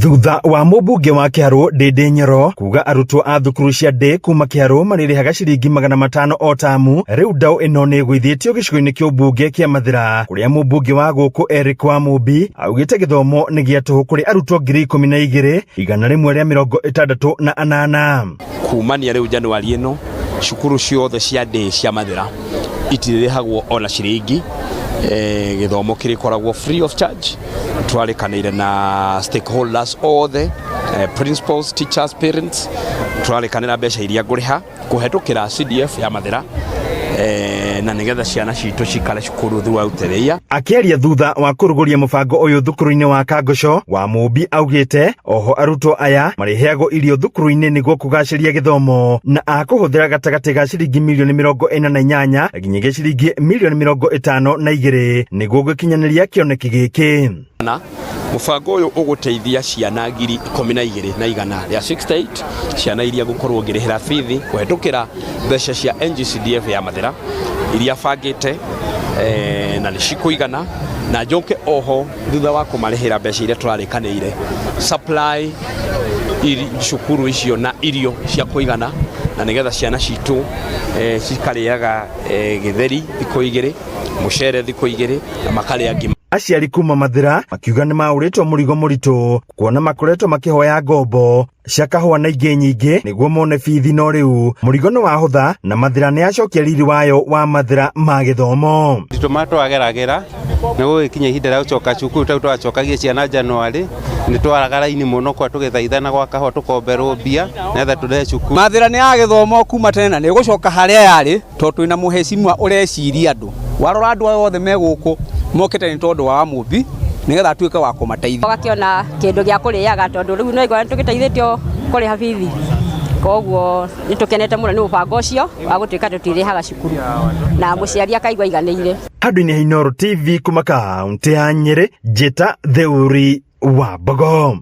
Thutha wa mũmbunge wa Kĩharũ Ndĩndĩ Nyoro kuga arutwo a thukuru cia ndĩ kuma Kĩharũ marĩrĩhaga ciringi 500 o tamu, rĩu ndaũ ĩno nĩ ĩgũithĩtio gĩcigo-inĩ kĩa ũmbunge kĩa Mathĩra, kũrĩa mũmbunge wa gũkũ Eric Wamũmbi augĩte gĩthomo nĩ gĩa tũhũ kũrĩ arutwo 12,168. Kumania rĩu Januari ĩno, cukuru ciothe cia ndĩ cia Mathĩra itirĩrĩhagwo ona ciringi, gĩthomo kĩrĩkoragwo free of charge. Twarĩkanĩire na stakeholders othe, principals, teachers, parents, twarĩkanĩra mbeca iria ngũrĩha kũhetũkĩra CDF ya Mathĩra, na nĩgetha ciana citũ cikare cukuru throughout the year. Akĩaria thutha wa kũrugũria mũbango ũyũ thukuru-inĩ wa Kangoco, Wamũmbi augĩte oho arutwo aya marĩheagwo irio thukuru-inĩ nĩguo kũgacĩria gĩthomo, na akũhũthĩra gatagatĩ ga ciringi mirioni 48 nginyagia ciringi mirioni 52 nĩguo gũkinyanĩria kĩoneki gĩkĩ. Na mũbango ũyũ ũgũteithia ciana 12,168, ciana iria ngũkorwo ngĩrĩhĩra bithi kũhetũkĩra mbeca cia NGCDF ya Mathĩra iria bangĩte, na nĩ cikũigana, na njoke oho thutha wa kũmarĩhĩra mbeca iria tũrarĩkanĩire supply cukuru icio na irio cia kũigana, na nĩgetha ciana citũ cikarĩaga gĩtheri thikũ 2, mũcere thikũ 2, na makarĩa ngima. Aciari kuma Mathĩra makiuga nĩ maũrĩtwo mũrigo mũritũ kuona makoretwo makĩhoya ngombo cia kahũa na ingĩ nyingĩ nĩguo mone bithi, no rĩu mũrigo nĩ wahũtha na Mathĩra nĩ yacokia riri wayo wa Mathĩra ma gĩthomo. Nditũ marĩa twageragĩra nĩ gũgĩkinya ihinda rĩa gũcoka cukuru, tau twacokagia ciana January, nĩ twaraga raini mũno kwa tũgĩthaithana gwa kahũa tũkomberwo mbia nĩgetha tũrehe cukuru. Mathĩra nĩ ya gĩthomo kuma tene na nĩ ĩgũcoka harĩa yarĩ, tondũ twĩna mũhecimwa ũreciria andũ. Warora andũ aya othe me gũkũ mokĩte nĩ tondũ wa Wamũmbi nĩgetha atuĩke wa kũmateithia. Ũgakĩona kĩndũ gĩa kũrĩaga, tondũ rĩu no igua tũgĩteithĩtio kũrĩha bithi, koguo nĩ tũkenete mũno nĩ mũbango ũcio wa gũtuĩka tũtirĩhaga cukuru na mũciari akaigua aiganĩire. Handũ-inĩ ha Inooro TV kuma kaũntĩ ya Nyĩrĩ, Njĩta Theuri wa Mbogo.